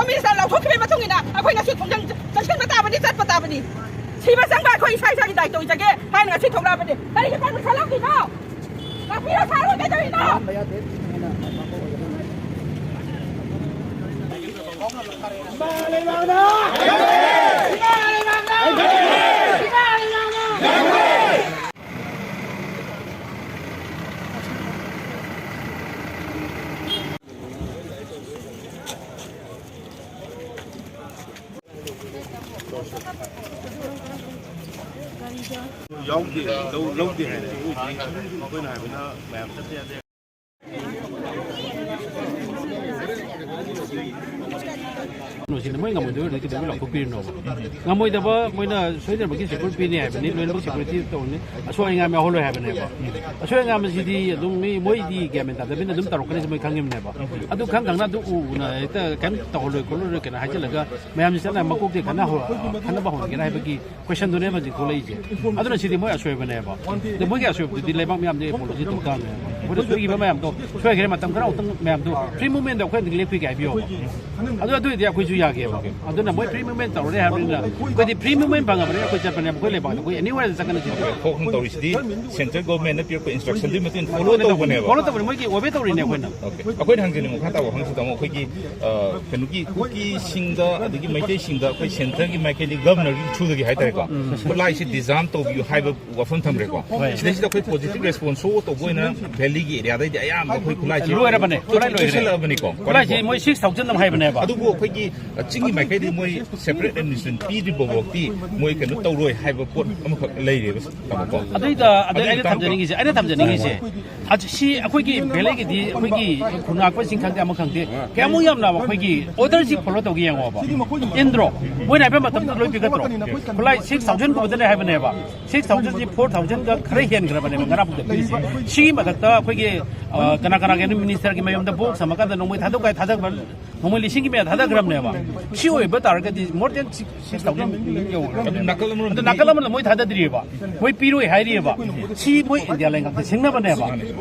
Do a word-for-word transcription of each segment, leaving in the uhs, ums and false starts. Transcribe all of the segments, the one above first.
ꯄꯤꯁꯥ ꯂꯧꯊꯣꯛꯈꯤꯕꯒꯤ ꯃꯇꯨꯡ ꯏꯟꯅ ꯑꯩꯈꯣꯏ ꯉꯁꯤ ꯈꯣꯡꯖꯪ ꯆꯪꯁꯤꯟꯕ ꯇꯥꯕꯅꯤ, ꯆꯠꯄ ꯇꯥꯕꯅꯤ꯫ ꯁꯤꯕ ꯆꯪꯕ ꯑꯩꯈꯣꯏ ꯏꯁꯥ ꯏꯁꯥꯒꯤ ꯗꯥꯏꯇ ꯑꯣꯏꯖꯒꯦ ꯍꯥꯏꯅ ꯉꯁꯤ ꯊꯣꯛꯂꯛꯑꯕꯅꯤ꯫ ꯀꯔꯤꯒꯤ ꯄꯔꯃꯤꯁꯟ ꯂꯧꯗ꯭ꯔꯤꯅꯣ? ꯂꯥꯛꯄꯤꯔꯣ, ꯁꯥꯔꯣꯏ, ꯀꯩꯗꯧꯔꯤꯅꯣ? ꯌꯥꯎꯗꯦ, ꯂꯧ-, ꯂꯧꯗꯦ ꯍꯥꯏꯔꯦ꯫ ꯑꯩꯈꯣꯏꯅ ꯍꯥꯏꯕꯅ ꯃꯌꯥꯝ ꯆꯠꯇ ꯌꯥꯗꯦ꯫ ꯀꯩꯅꯣꯁꯤꯅ ꯃꯣꯏ ꯉꯝꯃꯣꯏꯗꯕ ꯑꯣꯏꯔꯗꯤ ꯀꯩꯗꯧꯕꯩ ꯂꯥꯎꯊꯣꯛꯄꯤꯔꯤꯅꯣꯕ? ꯉꯝꯃꯣꯏꯗꯕ, ꯃꯣꯏꯅ ꯁꯣꯏꯗꯅꯃꯛꯀꯤ ꯁꯦꯀ꯭ꯌꯨꯔ ꯄꯤꯅꯤ ꯍꯥꯏꯕꯅꯤ, ꯂꯣꯏꯅꯃꯛ ꯁꯦꯀ꯭ꯌꯨꯔꯤꯇꯤ ꯇꯧꯔꯅꯤ, ꯑꯁꯣꯏ ꯑꯉꯥꯝ ꯌꯥꯎꯍꯜꯂꯣꯏ ꯍꯥꯏꯕꯅꯦꯕ꯫ ꯑꯁꯣꯏ ꯑꯉꯥꯝꯁꯤꯗꯤ ꯑꯗꯨꯝ ꯃꯤ, ꯃꯣꯏꯗꯤ ꯒ꯭ꯌꯥꯟ ꯃꯦꯟ ꯇꯥꯗꯕꯅꯤꯅ ꯑꯗꯨꯝ ꯇꯧꯔꯛꯀꯅꯤꯁꯦ ꯃꯣꯏ ꯈꯪꯉꯤꯕꯅꯦꯕ꯫ ꯑꯗꯨ ꯈꯪ ꯈꯪꯅ ꯑꯗꯨ ꯎ ꯎꯅ ꯍꯦꯛꯇ ꯀꯩꯝ ꯇꯧꯍꯜꯂꯣꯏ ꯈꯣꯠꯂꯣꯏ ꯀꯩꯅꯣ ꯍꯥꯏꯖꯤꯜꯂꯒ ꯃꯌꯥꯝꯁꯤ ꯆꯠꯅ ꯃꯀꯣꯛꯇꯒꯤ ꯈꯟꯅ ꯍꯧ-, ꯈꯟꯅꯕ ꯍꯧꯔꯒꯦꯔꯥ ꯍꯥꯏꯕꯒꯤ ꯀꯣꯏꯁꯟꯗꯨꯅꯦꯕ ꯍꯧꯖꯤꯛ ꯊꯣꯛꯂꯛꯏꯁꯦ꯫ ꯑꯗꯨꯅ ꯁꯤꯗꯤ ꯃꯣꯏ ꯑꯁꯣꯏꯕꯅꯦꯕ꯫ ꯑꯗ ꯃꯣꯏꯒꯤ ꯑꯁꯣꯏꯕꯗꯨꯗꯤ ꯂꯩꯕꯥꯛ ꯃꯤꯌꯥꯝꯗꯤ ꯑꯦꯄꯣꯂꯣꯖꯤ ꯇꯧ ꯇꯥꯕꯅꯦꯕ꯫ ꯑꯩꯈꯣꯏꯅ ꯁꯣꯏꯈꯤꯕ ꯃꯌꯥꯝꯗꯣ, ꯁꯣꯏꯈ꯭ꯔꯦ ꯃꯇꯝ ꯈꯔ ꯑꯃꯨꯛꯇꯪ ꯃꯌꯥꯝꯗꯣ ꯐ꯭ꯔꯤ ꯃꯨꯚꯃꯦꯟꯗ ꯑꯩꯈꯣꯏ ꯑꯗꯨꯝ ꯂꯦꯞꯄꯤꯒꯦ ꯍꯥꯏꯕꯤꯌꯣꯕ꯫ ꯑꯗꯨ, ꯑꯗꯨ ꯑꯣꯏꯔꯗꯤ ꯑꯩꯈꯣꯏꯁꯨ ꯌꯥꯒꯦꯕ꯫ ꯑꯗꯨꯅ ꯃꯣꯏ ꯐ꯭ꯔꯤ ꯃꯨꯚꯃꯦꯟ ꯇꯧꯔꯦ ꯍꯥꯏꯕꯅꯤꯅ ꯑꯩꯈꯣꯏꯗꯤ ꯐ꯭ꯔꯤ ꯃꯨꯚꯃꯦꯟ ꯐꯪꯉꯕꯅꯤꯅ ꯑꯩꯈꯣꯏ ꯆꯠꯄꯅꯦꯕ꯫ ꯑꯩꯈꯣꯏ ꯂꯩꯕꯥꯛꯇ ꯑꯩꯈꯣꯏ ꯑꯦꯅꯤꯋꯦꯔꯗ ꯆꯠꯀꯅꯤ ꯁꯤꯗꯤ꯫ ꯊꯣꯛꯐꯝ ꯇꯧꯔꯤꯁꯤꯗꯤ ꯁꯦꯟꯇ꯭ꯔꯦꯜ ꯒꯣꯚꯔꯟꯃꯦꯟꯠꯅ ꯄꯤꯔꯛꯄ ꯏꯟꯁꯇ꯭ꯔꯛꯁꯟꯗꯨꯒꯤ ꯃꯇꯨꯡ ꯏꯟꯅ ꯐꯣꯂꯣ ꯇꯧꯕꯅꯦꯕ꯫ ꯐꯣꯂꯣ ꯇꯧꯕꯅꯦ, ꯃꯣꯏꯒꯤ ꯑꯣꯕꯦ ꯇꯧꯔꯤꯅꯦ ꯑꯩꯈꯣꯏꯅ꯫ ꯑꯣꯀꯦ꯫ ꯑꯩꯈꯣꯏꯅ ꯍꯪꯖꯅꯤꯡꯕ ꯃꯈꯥ ꯇꯥꯕ ꯋꯥꯍꯪꯁꯤ ꯇꯥꯃꯣ, ꯑꯩꯈꯣꯏꯒꯤ, ꯑ, ꯀꯩꯅꯣꯒꯤ ꯀꯨꯀꯤꯁꯤꯡꯗ ꯑꯗꯒꯤ ꯃꯩꯇꯩꯁꯤꯡꯗ ꯑꯩꯈꯣꯏ ꯁꯦꯟꯇꯔꯒꯤ ꯃꯥꯏꯀꯩꯗꯒꯤ ꯒꯚꯔꯅꯔꯒꯤ ꯊ꯭ꯔꯨꯗꯒꯤ ꯍꯥꯏꯇꯥꯔꯦꯀꯣ, ꯈꯨꯠꯂꯥꯏꯁꯤ ꯗꯤꯖꯥꯔꯝ ꯇꯧꯕꯤꯌꯨ ꯍꯥꯏꯕ ꯋꯥꯐꯝ ꯊꯝꯈ꯭ꯔꯦꯀꯣ꯫ ꯍꯣꯏ꯫ ꯁꯤꯗꯩꯁꯤꯗ ꯑꯩꯈꯣꯏ ꯄꯣꯖꯤꯇꯤꯚ ꯔꯦꯁꯄꯣꯟꯁ ꯁꯣ ꯇꯧꯕ ꯑꯣꯏꯅ ꯚꯦꯂꯤꯒꯤ ꯑꯦꯔꯤꯌꯥꯗꯩꯗꯤ ꯑꯌꯥꯝꯕ ꯑꯩꯈꯣꯏ ꯈꯨꯠꯂꯥꯏꯁꯤ ꯂꯣꯏꯔꯕꯅꯦ, ꯈꯨꯠꯂꯥꯏ ꯂꯣꯏꯔꯦ꯫ ꯂꯣꯏꯁꯤꯜꯂꯛꯑꯕꯅꯤꯀꯣ꯫ ꯈꯨꯠꯂꯥꯏꯁꯤ ꯃꯣꯏ ꯁꯤꯛꯁ ꯊꯥꯎꯖꯟ ꯑꯃ ꯍꯥꯏꯕꯅꯦꯕ꯫ ꯑꯗꯨꯕꯨ ꯑꯩꯈꯣꯏꯒꯤ, ꯑ, ꯆꯤꯡꯒꯤ ꯃꯥꯏꯀꯩꯗꯤ ꯃꯣꯏ ꯁꯦꯄꯔꯦꯠ ꯑꯦꯗꯃꯤꯅꯤꯁꯇ꯭ꯔꯦꯁꯟ ꯄꯤꯗ꯭ꯔꯤꯕ ꯐꯥꯎꯗꯤ ꯃꯣꯏ ꯀꯩꯅꯣ ꯇꯧꯔꯣꯏ ꯍꯥꯏꯕ ꯄꯣꯠ ꯑꯃꯈꯛ ꯂꯩꯔꯦꯕ꯫ ꯇꯥꯃꯣꯀꯣ꯫ ꯑꯗꯨꯏꯗ, ꯑꯗꯩ ꯑꯗꯨ ꯑꯩꯅ ꯀꯔꯝ-, ꯊꯝꯖꯅꯤꯡꯉꯤꯁꯦ, ꯑꯩꯅ ꯊꯝꯖꯅꯤꯡꯉꯤꯁꯦ, ꯑꯗꯨ ꯁꯤ ꯑꯩꯈꯣꯏꯒꯤ ꯚꯦꯂꯤꯒꯤꯗꯤ ꯑꯩꯈꯣꯏꯒꯤ ꯈꯨꯟꯉꯥꯛꯄꯁꯤꯡ ꯈꯪꯗꯦ ꯑꯃ ꯈꯪꯗꯦ, ꯀꯌꯥꯃꯨꯛ ꯌꯥꯝꯅ ꯑꯩꯈꯣꯏꯒꯤ ꯑꯣꯔꯗꯔꯁꯤ ꯐꯣꯂꯣ ꯇꯧꯒꯦ ꯌꯦꯡꯉꯣꯕ꯫ ꯏꯟꯗ꯭ꯔꯣ? ꯃꯣꯏꯅ ꯍꯥꯏꯕ ꯃꯇꯝꯗ ꯂꯣꯏ ꯄꯤꯈꯠꯇ꯭ꯔꯣ? ꯈꯨꯠꯂꯥꯏ ꯁꯤꯛꯁ ꯊꯥꯎꯖꯟꯒꯨꯝꯕꯗꯅꯦ ꯍꯥꯏꯕꯅꯦꯕ꯫ ꯁꯤꯛꯁ ꯊꯥꯎꯖꯟꯁꯤ ꯐꯣꯔ ꯊꯥꯎꯖꯟꯒ ꯈꯔ ꯍꯦꯟꯈ꯭ꯔꯕꯅꯦꯕ ꯉꯔꯥꯡ ꯐꯥꯎꯗ ꯄꯤꯔꯤꯁꯦ꯫ ꯁꯤꯒꯤ ꯃꯊꯛꯇ ꯑꯩꯈꯣꯏꯒꯤ, ꯑ, ꯀꯅꯥ ꯀꯅꯥꯒꯤꯅꯣ ꯃꯤꯅꯤꯁꯇꯔꯒꯤ ꯃꯌꯨꯝꯗ ꯕꯣꯛꯁ ꯑꯃ ꯀꯥꯟꯗ ꯅꯣꯡꯃꯩ ꯊꯥꯗꯣꯛ ꯀꯥꯏ ꯊꯥꯗꯕ ꯃꯃꯣꯏ ꯂꯤꯁꯤꯡꯒꯤ ꯃꯌꯥ ꯊꯥꯗꯈ꯭ꯔꯕꯅꯦꯕ꯫ ꯁꯤ ꯑꯣꯏꯕ ꯇꯥꯔꯒꯗꯤ more than six thousand ꯌꯧꯈ꯭ꯔꯕꯅꯦꯕ꯫ ꯑꯗꯨ ꯅꯥꯀꯜ ꯑꯃꯔꯣꯝꯗ ꯑꯗꯨ ꯅꯥꯀꯜ ꯑꯃꯅ ꯃꯣꯏ ꯊꯥꯗꯗ꯭ꯔꯤꯑꯕ, ꯃꯣꯏ ꯄꯤꯔꯣꯏ ꯍꯥꯏꯔꯤꯑꯕ꯫ ꯁꯤ ꯃꯣꯏ ꯏꯟꯗꯤꯌꯥ ꯂꯩꯉꯥꯛꯇ ꯁꯤꯡꯅꯕꯅꯦꯕ꯫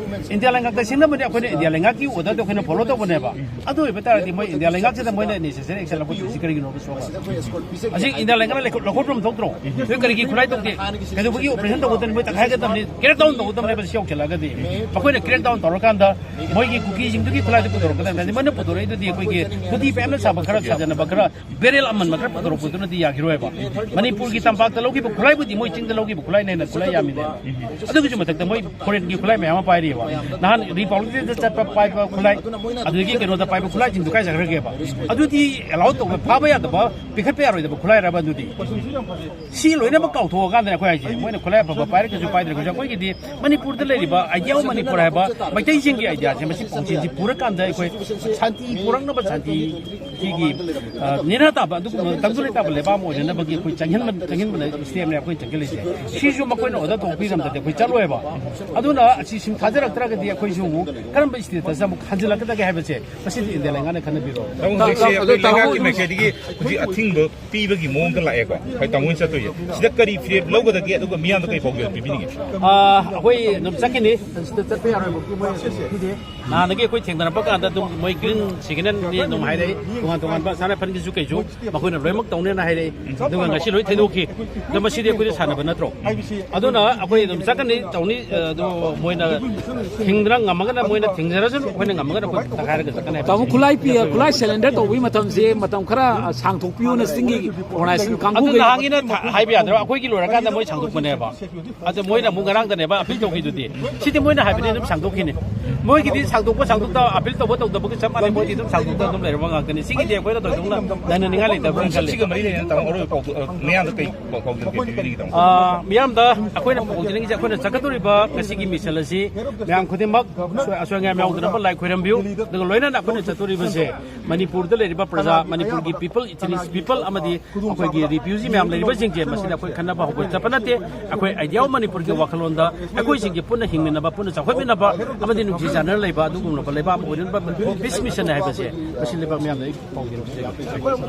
ꯏꯟꯗꯤꯌꯥ ꯂꯩꯉꯥꯛꯇ ꯁꯤꯡꯅꯕꯅꯦ, ꯑꯩꯈꯣꯏꯅ ꯏꯟꯗꯤꯌꯥ ꯂꯩꯉꯥꯛꯀꯤ order ꯗꯣ ꯑꯩꯈꯣꯏꯅ follow ꯇꯧꯕꯅꯦꯕ꯫ ꯑꯗꯨ ꯑꯣꯏꯕ ꯇꯥꯔꯗꯤ ꯃꯣꯏ ꯏꯟꯗꯤꯌꯥ ꯂꯩꯉꯥꯛꯁꯤꯗ ꯃꯣꯏꯅ necessary action ꯂꯧꯈꯠꯇꯣꯏꯁꯤ ꯀꯔꯤꯒꯤꯅꯣꯕ ꯁꯣꯝꯗ? ꯍꯧꯖꯤꯛ ꯏꯟꯗꯤꯌꯥ ꯂꯩꯉꯥꯛꯅ ꯂꯧꯈꯠ-, ꯂꯧꯈꯠꯐꯝ ꯊꯣꯛꯇ꯭ꯔꯣ? ꯅꯣꯏ ꯀꯔꯤꯒꯤ ꯈꯨꯠꯂꯥꯏ ꯇꯧꯗꯦ? ꯀꯩꯗꯧꯕꯒꯤ operation ꯇꯧꯒꯗꯕꯅꯤ? ꯃꯣꯏ ꯇꯛꯈꯥꯏꯒꯗꯕꯅꯤ, crack down ꯇꯧꯒꯗꯕꯅꯦꯕ꯫ ꯁꯤ ꯌꯧꯁꯤꯜꯂꯛꯑꯒꯗꯤ ꯑꯩꯈꯣꯏꯅ crack down ꯇꯧꯔꯀꯥꯟꯗ ꯃꯣꯏꯒꯤ ꯀꯨꯀꯤꯁꯤꯡꯗꯨꯒꯤ ꯈꯨꯠꯂꯥꯏꯗꯨ ꯄꯨꯊꯣꯔꯛꯀꯗꯕꯅꯤ꯫ ꯍꯥꯏꯗꯤ ꯃꯣꯏꯅ ꯄꯨꯊꯣꯔꯛꯏꯗꯨꯗꯤ ꯑꯩꯈꯣꯏꯒꯤ ꯐꯨꯇꯤ ꯄꯥꯏꯞꯅ ꯁꯥꯕ ꯈꯔ ꯁꯥꯖꯟꯅꯕ ꯈꯔ barrel ꯑꯃꯟꯕ ꯈꯔ ꯄꯨꯊꯣꯔꯛꯄꯗꯨꯅꯗꯤ ꯌꯥꯈꯤꯔꯣꯏꯕ꯫ ꯃꯅꯤꯄꯨꯔꯒꯤ ꯇꯝꯄꯥꯛꯇ ꯂꯧꯈꯤꯕ ꯈꯨꯠꯂꯥꯏꯕꯨꯗꯤ ꯃꯣꯏ ꯆꯤꯡꯗ ꯂꯧꯈꯤꯕ ꯈꯨꯠꯂꯥꯏꯅ ꯍꯦꯟꯅ ꯈꯨꯠꯂꯥꯏ ꯌꯥꯝꯃꯤꯅꯦ꯫ ꯑꯗꯨꯒꯤꯁꯨ ꯃꯊꯛꯇ ꯃꯣꯏ foreign ꯒꯤ ꯈꯨꯠꯂꯥꯏ ꯃꯌꯥꯝ ꯑꯃ ꯄꯥꯏꯔꯤꯑꯕ꯫ ꯅꯍꯥꯟ Republic Day ꯗ ꯆꯠꯄ ꯄꯥꯏꯕ ꯈꯨꯠꯂꯥꯏ, ꯑꯗꯨꯗꯒꯤ ꯀꯩꯅꯣꯗ ꯄꯥꯏꯕ ꯈꯨꯠꯂꯥꯏꯁꯤꯡꯗꯨ ꯀꯥꯏ ꯆꯠꯈ꯭ꯔꯒꯦꯕ? ꯑꯗꯨꯗꯤ allow ꯇꯧꯕ, ꯐꯥꯕ ꯌꯥꯗꯕ, ꯄꯤꯈꯠꯄ ꯌꯥꯔꯣꯏꯗꯕ ꯈꯨꯠꯂꯥꯏꯔꯕ ꯑꯗꯨꯗꯤ? ꯁꯤ ꯂꯣꯏꯅꯃꯛ ꯀꯥꯎꯊꯣꯛꯑꯀꯥꯟꯗ ꯑꯩꯈꯣꯏ ꯍꯥꯏꯁꯦ, ꯃꯣꯏꯅ ꯈꯨꯠꯂꯥꯏ ꯑꯐꯕ ꯄꯥꯏꯔꯒꯁꯨ ꯄꯥꯏꯗ꯭ꯔꯒꯁꯨ, ꯑꯩꯈꯣꯏꯒꯤꯗꯤ ꯃꯅꯤꯄꯨꯔꯗ ꯂꯩꯔꯤꯕ Idea of ꯃꯅꯤꯄꯨꯔ ꯍꯥꯏꯕ ꯃꯩꯇꯩꯁꯤꯡꯒꯤ idea ꯁꯦ, ꯃꯁꯤ ꯄꯥꯎꯖꯦꯜꯁꯤ ꯄꯨꯔꯀꯥꯟꯗ ꯑꯩꯈꯣꯏ ꯁꯥꯟꯇꯤ ꯄꯨꯔꯛꯅꯕ, ꯁꯥꯟꯇꯤꯒꯤ, ꯑ, ꯅꯦꯅꯥ ꯇꯥꯕ, ꯑꯗꯨꯒꯨꯝꯕ ꯇꯪꯗꯨ ꯂꯩꯇꯥꯕ ꯂꯩꯕꯥꯛ ꯑꯃ ꯑꯣꯏꯅꯅꯕꯒꯤ ꯑꯩꯈꯣꯏ ꯆꯪꯍꯟꯕ, ꯆꯪꯍꯟꯕꯗ step ꯅꯦ ꯑꯩꯈꯣꯏꯅ ꯆꯪꯁꯤꯜꯂꯤꯁꯦ꯫ ꯁꯤꯁꯨ ꯃꯈꯣꯏꯅ order ꯇꯧꯕꯤꯔꯝꯗꯗꯤ ꯑꯩꯈꯣꯏ ꯆꯠꯂꯣꯏꯕ꯫ ꯑꯗꯨꯅ ꯑꯁꯤ ꯁꯨꯝ ꯊꯥꯖꯔꯛꯇ꯭ꯔꯒꯗꯤ ꯑꯩꯈꯣꯏꯁꯨ ꯑꯃꯨꯛ ꯀꯔꯝꯕ state ꯇ ꯑꯃꯨꯛ ꯍꯟꯖꯤꯜꯂꯛꯀꯗꯒꯦ ꯍꯥꯏꯕꯁꯦ, ꯃꯁꯤꯗꯤ ꯏꯟꯗꯤꯌꯥ ꯂꯩꯉꯥꯛꯅ ꯈꯟꯅꯕꯤꯔꯣ꯫ ꯇꯥꯃꯣ, ꯍꯧꯖꯤꯛꯁꯦ ꯑꯗꯣ ꯑꯩꯈꯣꯏ ꯇꯥꯃꯣ ꯂꯩꯉꯥꯛꯀꯤ ꯃꯥꯏꯀꯩꯗꯒꯤ ꯍꯧꯖꯤꯛ ꯑꯊꯤꯡꯕ ꯄꯤꯕꯒꯤ ꯃꯑꯣꯡꯗ ꯂꯥꯛꯑꯦꯀꯣ, ꯑꯩꯈꯣꯏ ꯇꯥꯃꯣꯅ ꯆꯠꯇꯣꯏꯁꯦ꯫ ꯁꯤꯗ ꯀꯔꯤ ꯐꯤꯔꯦꯞ ꯂꯧꯒꯗꯒꯦ, ꯑꯗꯨꯒ ꯃꯤꯌꯥꯝꯗ ꯀꯔꯤ ꯄꯥꯎꯖꯦꯜ ꯄꯤꯕꯤꯅꯤꯡꯉꯦ? ꯑꯥ, ꯑꯩꯈꯣꯏ ꯑꯗꯨꯝ ꯆꯠꯀꯅꯤ꯫ ꯁꯤꯗ ꯆꯠꯄ ꯌꯥꯔꯣꯏꯕ ꯃꯣꯏ ꯄꯤꯗꯦ꯫ ꯅꯍꯥꯟꯗꯒꯤ ꯑꯩꯈꯣꯏ ꯊꯦꯡꯅꯔꯛꯄ ꯀꯥꯟꯗ ꯑꯗꯨꯝ ꯃꯣꯏ green signal ꯅꯤ ꯑꯗꯨꯝ ꯍꯥꯏꯔꯛꯏ, ꯇꯣꯉꯥꯟ ꯇꯣꯉꯥꯟꯕ ꯁꯅꯥ ꯐꯟꯒꯤꯁꯨ ꯀꯩꯁꯨ ꯃꯈꯣꯏꯅ ꯂꯣꯏꯅꯃꯛ ꯇꯧꯅꯦꯅ ꯍꯥꯏꯔꯛꯏ꯫ ꯑꯗꯨꯒ ꯉꯁꯤ ꯂꯣꯏ ꯊꯩꯗꯣꯛꯈꯤ꯫ ꯑꯗꯣ ꯃꯁꯤꯗꯤ ꯑꯩꯈꯣꯏꯗꯤ ꯁꯥꯟꯅꯕ ꯅꯠꯇ꯭ꯔꯣ? ꯑꯗꯨꯅ ꯑꯩꯈꯣꯏ ꯑꯗꯨꯝ ꯆꯠꯀꯅꯤ, ꯇꯧꯅꯤ꯫ ꯑꯗꯣ ꯃꯣꯏꯅ ꯊꯤꯡꯗꯅ, ꯉꯝꯃꯒꯅ ꯃꯣꯏꯅ ꯊꯤꯡꯖꯔꯁꯅꯨ, ꯑꯩꯈꯣꯏꯅ ꯉꯝꯃꯒꯅ ꯑꯩꯈꯣꯏ ꯇꯛꯈꯥꯏꯔꯒ ꯆꯠꯀꯅꯤ ꯍꯥꯏꯕ꯫ ꯇꯥꯃꯣ, ꯈꯨꯠꯂꯥꯏ ꯄꯤ-, ꯈꯨꯠꯂꯥꯏ surrender ꯇꯧꯕꯒꯤ ꯃꯇꯝꯁꯦ ꯃꯇꯝ ꯈꯔ ꯁꯥꯡꯊꯣꯛꯄꯤꯌꯨꯅ ꯆꯤꯡꯒꯤ organization ꯑꯗꯨ ꯀꯥꯡꯕꯨꯒꯤ ꯅꯍꯥꯟꯒꯤꯅ ꯊ-, ꯍꯥꯏꯕ ꯌꯥꯗ꯭ꯔꯣ? ꯑꯩꯈꯣꯏꯒꯤ ꯂꯣꯏꯔꯀꯥꯟꯗ ꯃꯣꯏ ꯁꯥꯡꯗꯣꯛꯄꯅꯦꯕ꯫ ꯑꯗꯣ ꯃꯣꯏꯅ ꯑꯃꯨꯛ ꯉꯔꯥꯡꯗꯅꯦꯕ appeal ꯇꯧꯈꯤꯗꯨꯗꯤ꯫ ꯁꯤꯗꯤ ꯃꯣꯏꯅ ꯍꯥꯏꯕꯅꯤ ꯑꯗꯨꯝ ꯁꯥꯡꯗꯣꯛꯈꯤꯅꯤ꯫ ꯃꯣꯏꯒꯤꯗꯤ ꯁꯥꯡꯗꯣꯛꯄ ꯁꯥꯡꯗꯣꯛꯇꯕ appeal ꯇꯧꯕ ꯇꯧꯗꯕꯒꯤ ꯆꯞ ꯃꯥꯟꯅꯩ꯫ ꯃꯣꯏꯗꯤ ꯑꯗꯨꯝ ꯁꯥꯡꯗꯣꯛꯇ ꯑꯗꯨꯝ ꯂꯩꯔꯕ ꯉꯥꯛꯇꯅꯤ꯫ ꯁꯤꯒꯤꯗꯤ ꯑꯩꯈꯣꯏꯅ ꯊꯣꯏꯗꯣꯛꯅ ꯅꯩꯅꯅꯤꯡꯉꯥꯏ ꯂꯩꯇꯕ꯭ꯔꯥ ꯈꯜꯂꯤ꯫ ꯁꯤꯒ ꯃꯔꯤ ꯂꯩꯅꯅ ꯇꯥꯃꯣ ꯑꯔꯣꯏꯕ ꯄꯥꯎꯗꯝ, ꯑ, ꯃꯌꯥꯝꯗ ꯀꯩ ꯄꯥꯎꯗꯝ ꯄꯤꯕꯤꯅꯤꯡꯉꯤ ꯇꯥꯃꯣ? ꯑ, ꯃꯤꯌꯥꯝꯗ ꯑꯩꯈꯣꯏꯅ ꯄꯥꯎꯗꯝꯅꯤꯡꯉꯤꯁꯦ, ꯑꯩꯈꯣꯏꯅ ꯆꯠꯀꯗꯧꯔꯤꯕ ꯉꯁꯤꯒꯤ mission ꯑꯁꯤ ꯃꯌꯥꯝ ꯈꯨꯗꯤꯡꯃꯛ ꯑꯁꯣꯏ-, ꯑꯁꯣꯏ ꯑꯉꯥꯝ ꯌꯥꯎꯗꯅꯕ ꯂꯥꯏ ꯈꯣꯏꯔꯝꯕꯤꯌꯨ꯫ ꯑꯗꯨꯒ ꯂꯣꯏꯅꯅ ꯑꯩꯈꯣꯏꯅ ꯆꯠꯇꯧꯔꯤꯕꯁꯦ ꯃꯅꯤꯄꯨꯔꯗ ꯂꯩꯔꯤꯕ ꯄ꯭ꯔꯖꯥ, ꯃꯅꯤꯄꯨꯔꯒꯤ people, Chinese people ꯑꯃꯗꯤ ꯑꯩꯈꯣꯏꯒꯤ refugee ꯃꯌꯥꯝ ꯂꯩꯔꯤꯕꯁꯤꯡꯁꯦ, ꯃꯁꯤꯗ ꯑꯩꯈꯣꯏ ꯈꯟꯅꯕ ꯍꯧꯕ ꯆꯠꯄ ꯅꯠꯇꯦ꯫ ꯑꯩꯈꯣꯏ Idea of ꯃꯅꯤꯄꯨꯔꯒꯤ ꯋꯥꯈꯜꯂꯣꯟꯗ ꯑꯩꯈꯣꯏꯁꯤꯡꯁꯦ ꯄꯨꯟꯅ ꯍꯤꯡꯃꯤꯟꯅꯕ, ꯄꯨꯟꯅ ꯆꯥꯎꯈꯠꯃꯤꯟꯅꯕ ꯑꯃꯗꯤ ꯅꯨꯡꯁꯤ ꯆꯥꯟꯅꯅ ꯂꯩꯕ ꯑꯗꯨꯒꯨꯝꯂꯕ ꯂꯩꯕꯥꯛ ꯑꯃ ꯑꯣꯏꯅꯅꯕ peace mission ꯍꯥꯏꯕꯁꯦ ꯁꯤꯜꯂꯤꯕ ꯃꯌꯥꯝꯗ ꯑꯩ ꯄꯥꯎꯗꯝꯖꯔꯤ꯫